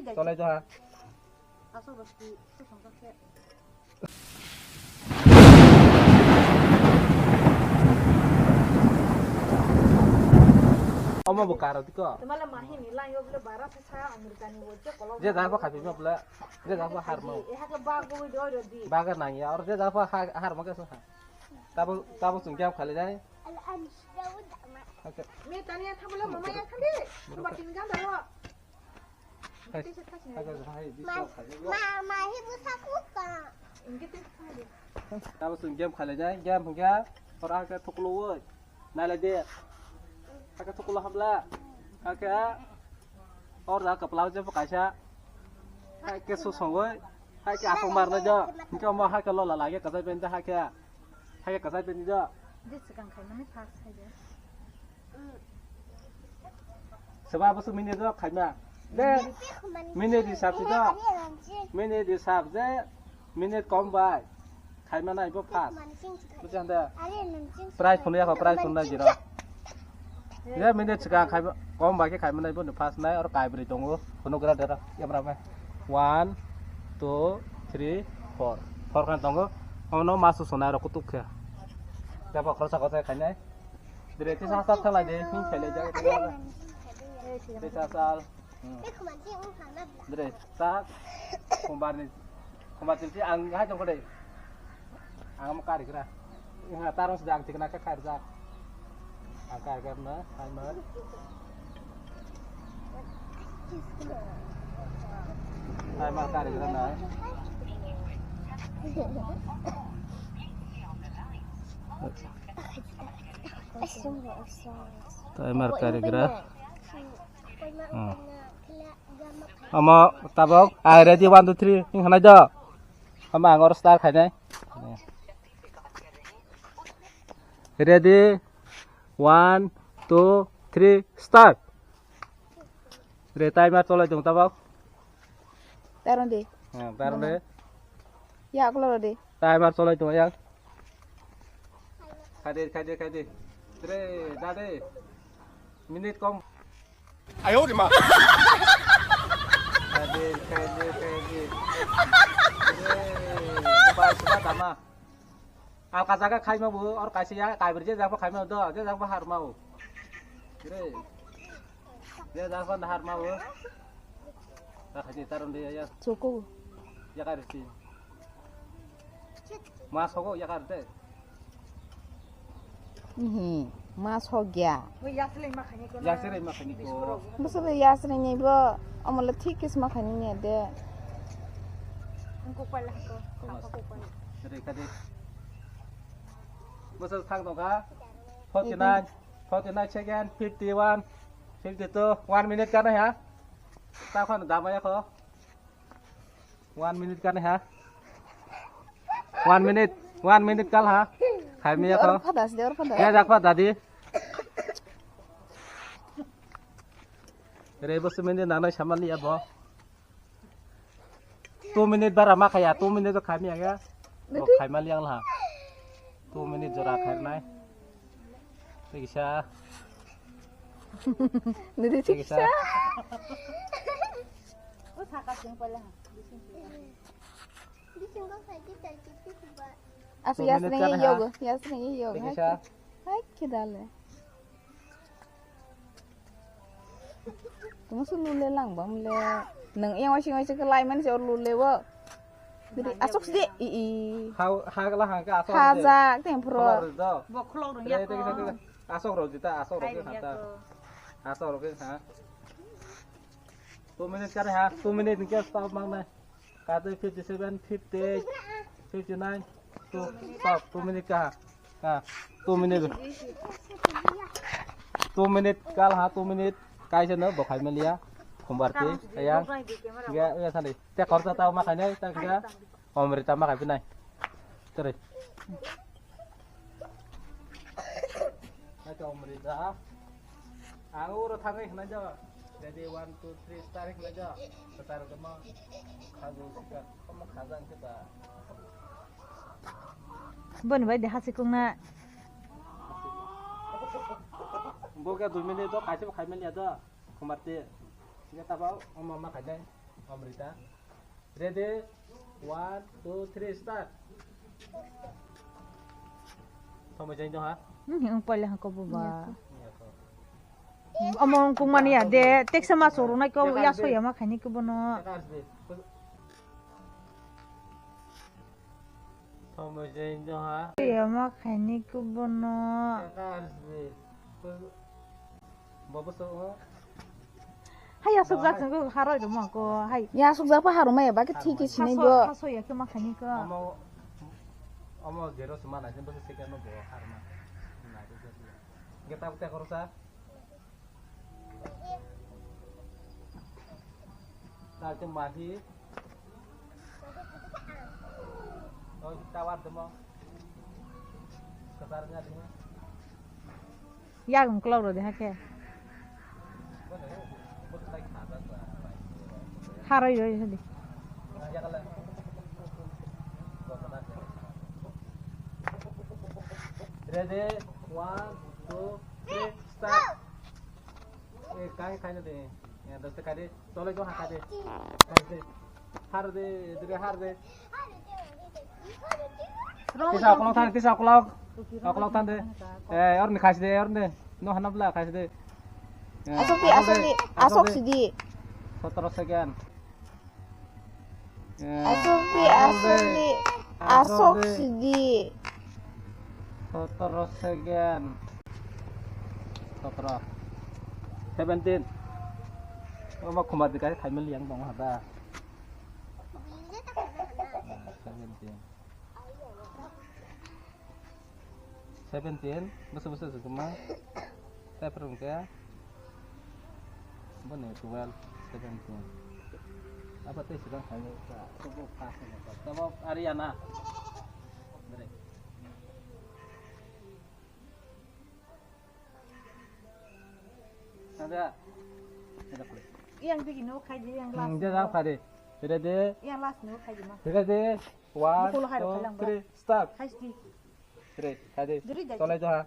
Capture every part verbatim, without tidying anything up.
Tolai doha. Omo bo karo diko. Tumala mahini lang yo bole bara se sa America ni bo je kolom. Je jaga bo khapi mo bole. Je jaga bo har mo. Eha ke bag bo do do di. Baga nang ya or je jaga bo har mo ke so ha. Tabo tabo sung jam khali jai. Oke. Me tani ya thamle mama ya khali. Ba tin gam daro. Hai, hai, hai, hai, hai, hai. Tabo sung game khali jai, game hingga. Ora ke thuklu woi. Nai lai de. Ake thuklu hamla. Ake. Or da kapla je kaisa. Hai ke su songoi. Hai ke asong mar na jo. Hingga mo hai ke lola lage kasai pen da hai ke. Hai ke kasai pen jo. Di swkang khaimani first hai de. Seba bo sung minute rok khaima. De minute hisab si do. Minute hisab je minute kom bai khaima nai bo first. Buji hande. Prize phunui yakho, prize phunui nai jiro. Je minute swkang khaima kom bai khe khaima nai bo ni first nai oro kaibrwi tongo. Phunuk gra dera yamra bai. One, two, three, four. Four khan tongo. Ono masu sonai rok kutuk khe. Jabo khorsa khorsa khainai. Dire tisa sal thalai de, hin khailai jai. Tisa sal. Hmm. Dire sa kumbar ni, kumbar ni ang hai tong kode. Ang mo kari kra. Nga tarong sedang tikna ka kar jak. Ang kar kar na, hai ma. Hai ma kari kra na. Timer kari gra. Hmm. Omo tabok, ah, ready, one, two, three, hing hanai do. Omo ang oro start khainai. Ready, one, two, three, start. Re, timer cholai tong tabok. Taron de. Hmm, taron de. Ya, aku lo de. Timer cholai tong yang. Khaide, khaide, khaide. Re, dade. Minute kom. Ayo de ma. Khaide, khaide, khaide. Re, ba, suba dama. Alka jaga khaima bo, or kaisa ya, kaibri je jaga khaima do, je jaga harma o. Re. Je jaga harma o. Ta khaji taron de ya. Choko. Ya kairti. Mas hogo ya kairte. Mhm. Mas hogya. Bo yasle ma khani ko. Yasle ma khani ko. Bosole yasle ni bo, amole thik kis ma khani ni de. Ko pala ko. Ko pala. Re kade. Bosol thang dong kha. Forty nine, forty nine second, fifty one, fifty two, one minute kana ha? Ta khon dama ya kho. One minute kana ha? One minute, one minute kal ha? Khai mi ya kho. Or phadas de, or phadas. Ya jak pha dadi. Re bo se minute nanai samali ya bo. Two minute bara ma khaya, two minute khaimya ya. Bo khaima liang la. Two minute jora khairnai. Tikisa. Nidi tikisa. Asu yasni yogo, yasni yogo. Tikisa. Hai kidale. Tungsu lule lang bam le. Nang yang wasi wasi ke lai man se or lule wo. Jadi asok sih i i. Hau hagla hangka asok. Haja tempro. Bo khlok rung ya. Asok ro jita asok ro ke hata. Asok ro ke ha. Two minute kare ha, two minute ke stop mang na. Kate fifty seven, fifty eight, fifty nine, two, stop, two minute ka. Ha, two minute. Two minute kal ha, two minute. Kaisa no bokhai maliya. Khumbar ti, ayang. Ya, ya sani. Te khorsa tao ma khainai, ta kisa. Omrita ma khai pinai. Tere. Hai to Omrita. Ang uro thangwi hwnai jo. Ready, one, two, three, start hwnai jo. Start kama. Khajo sikar. Kama khaja ang kita. Boni bai de hasi kung na. Bo ke dui minute do kaise bo khai manya do. Khumbar te. Nge tabo, omo ma khai dai. Amrita. Ready? One, two, three, start. Thomai jai doha. Hmm, ang pala ha ko baba. Iya ko. Amo ang kung mani ya de, teksa ma soro na ko ya so ya ma khani ko bono. Kaka asbe. Thomai jai doha. Ya ma khani ko bono. Kaka asbe. Bobo so. Hai asuk jak sung ko haroi do mo ko hai. Ya asuk jak pa harumai ba ke thik ki sinai bo. Haso ya ke ma khani ko. Omo, omo zero suma na sin bo se ke no bo harma. Na de ke. Ge ta te koro sa. Ta te mahi. Oh, tawar demo. Kasar nga demo. Yagong klok rw de hakhe. Haroi roi hadi. Ready, one, two, three, start. Eh, kai khai na de. Ya, doste khai de. Tolai do hakha de. Khai de. Har de, dire har de. Tisa okolog thang, tisa okolog. Okolog thang de. Eh, orni khai de, orni. No hanap la khai de. Eh, asok di, asok di, asok sidi. Sotoro second. Eh, asok di, asok di, asok sidi. Sotoro second. Sotoro. Seventeen. Omo khumar dikai khaimil yang dong hada. Seventeen. Seventeen, bwswk bwswk se kwma. Tei phwrwng khe boni twelve, seventeen. Abo tei swkang khainwi kha, abo first ni kha. Abo Ariana. Dre. Ada. Ada kuli. Yang tigi no khai di, yang last. Hmm, dia dah khai di. Ready? Yang last no khai di ma. Ready? One, two, three, start. Hai di. Three, khai di. Duri dai. Tolai doha.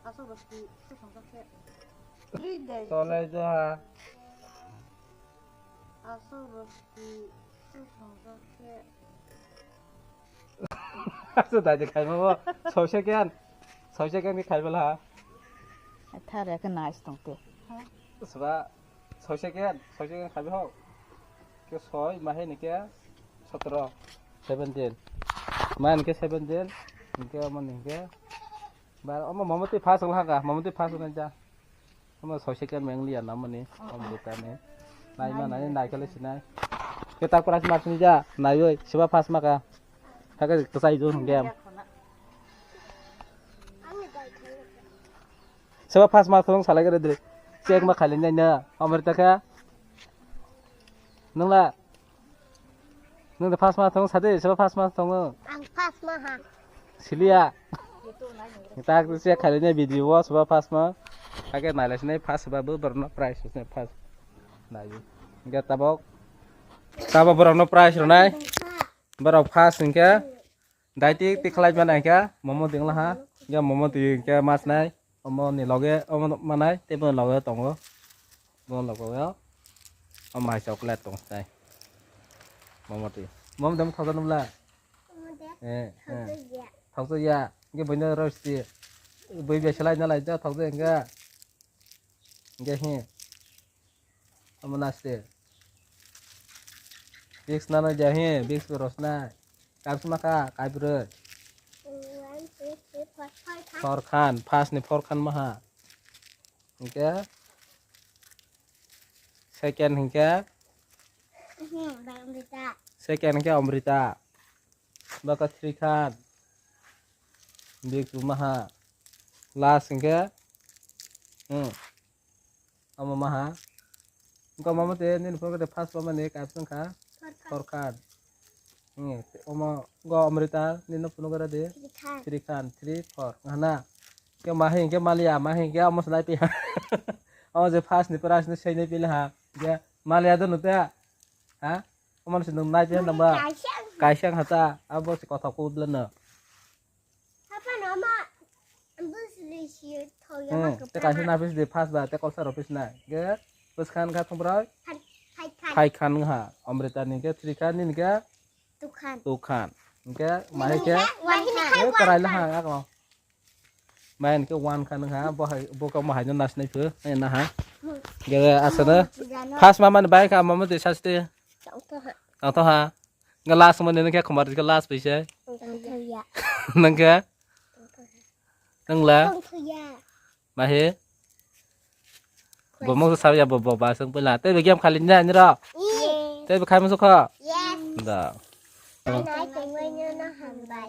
Asok rosti, su songkak se. Duri dai. Tolai doha. Asok rosti, su songkak se. Asok dai de khai ma bo. Soi second. Soi second ni khai bela. Thare ke nice tong te. Seba. Soi second, soi second khabi hok. Ke soi, mahe ni ke sotoro, seventeen. Mahe ni ke seventeen, ni ke omo ni ke. Bar omo mamati first wng haka, mamati first wng ja. Omo soi second meng liya namani, omo buta ni. Nai ma nai, nai kale sinai. Ke tak prize mark ni ja, nai oi, seba first maka. Haka kasai jo game. Seba first ma thong salai gare dre. Check ma khali nai na. Amar ta kha. Nung la. Nung da first ma thong sade, seba first ma thong. Ang first ma ha. Silia. Tak tu check khali nai video wo seba first ma. Age nai la sinai first ba bu borno prize sinai first. Nai. Ge tabok. Tabok borno prize ro nai. Borok first hingke. Dai tik tik khlai mano hingke momo ding laha. Ya momo twi hingke mas nai. Omo ni loge omo manai tei bo loge tongo. Bo loge o. Omo hai chocolate tong sai. Momo twi. Momo dam khoda nubla. Eh, eh. Thokto ya. Hingke boino rosti. Boi bai salai nalai ja thokto hingke. Hingke hi. Omo naste. Biks nana jahi, biks rosna. Kaps maka, kaibroi. One, two, three, four, five, five. Four khan, first ni four khan maha. Hingke second hingke? Mhm, bai Amrita. Second hingke Amrita. Baka three khan. Big maha. Last hingke. Hmm. Amo maha. Engko mamo te nini phone khe first pama ni kaisa wngkha. Four khan. Hmm. Omo go Amrita nini phone khe de. Three khan. Three khan, three, four. Ngana. Ke mahi hingke malia, mahi hingke amo se nai piha. Amo je first ni prize ni sei nai pila ha. Ke malia do nute. Ha? Omo se nung nai piha namba. Kaisa wngkha. Kaisa wngkha ta. Abo se kothok ko bla no. Papa no ma. Busli si thoya. Hmm, ma te kaisa na pis de first ba te kolsa ro pis na. Ge bus khan kha thong bro. Khai khai. Hai khan ha, Amrita ni ke three khan, nini ke Tukhan. Tukhan. Hingke mahai ke Wahini eh, karai le ha ako. Mai ke one khan ha, bo hai bo ka mahai no nas nai phu, eh, na ha. Ge asana. First mama ni bai ka mama de saste. Tangto ha. Tangto ha. Ga last mo ne ke khomar ke last pise. Tangto ya. Nang ke? Nang la? Tangto ya. Mahe? Bo mo sa ya bo bo ba sang pela. Te be game khali na ni ro. Yes. Te be khai mo so kho. Yes. Da. Nai tengwai no hambai.